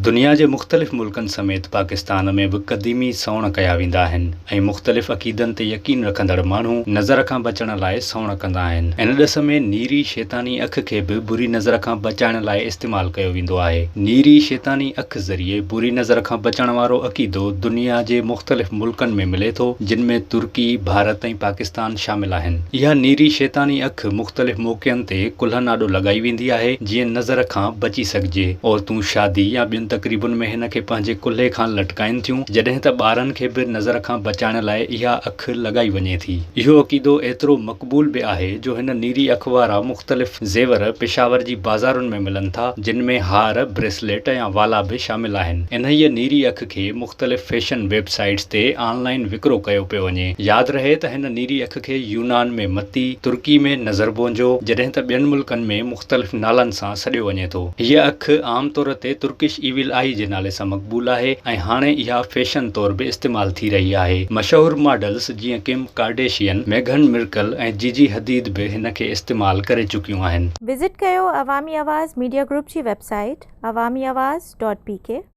دنيا جي مختلف ملڪن سميت پاڪستان ۾ به قديمي سوڻ ڪيا ويندا آهن ۽ مختلف عقيدن تي يقين رکندڙ ماڻهو نظر کان بچڻ لاء سوڻ ڪندا آهن. ان ڏس ۾ نيري شيطاني اک کي به بري نظر کان بچائڻ لاء استعمال ڪيو ويندو آهي. نيري شيطاني اک ذريعي بري نظر کان بچڻ وارو عقيدو دنيا جي مختلف ملڪن ۾ ملي ٿو، جن ۾ ترڪي، ڀارت ۽ پاڪستان شامل آهن. اها نيري شيطاني اک مختلف موقعن تي ڪلهن آڏو لڳائي ويندي آهي، جيئن نظر کان بچي سگهجي. عورتون شادي يا ٻين تقريبن ۾ هن کي پنهنجي ڪلهي کان لٽڪائين ٿيون، جڏهن ته ٻارن کي به نظر کان بچائڻ لاء اها اک لڳائي وڃي ٿي. اهو عقيدو ايترو مقبول به آهي جو هن نيري اک وارا مختلف زيور پشاور جي بازارن ۾ ملن ٿا، جن ۾ هار، بريسليٽ يا والا به شامل آهن. انهيء نيري اک کي مختلف فيشن ويب سائيٽس تي آن لائين وڪرو ڪيو پيو وڃي. ياد رهي ته هن نيري اک کي يونان ۾ متي، ترڪي ۾ نظربونجو، جڏهن ته ٻين ملڪن ۾ مختلف نالن سان سڏيو وڃي ٿو. هيء اک عام طور تي ترڪش ايول آئي جي نالي سان مقبول آهي ۽ هاڻي اها فيشن طور به استعمال ٿي رهي آهي. مشهور ماڊلز جيئن ڪم ڪارڊيشين، ميگهن مرڪل ۽ جيجي حديد به هن کي استعمال ڪري چڪيون آهن. وزٽ ڪيو عوامي آواز ميڊيا گروپ جي website Awami Awaz dot P K.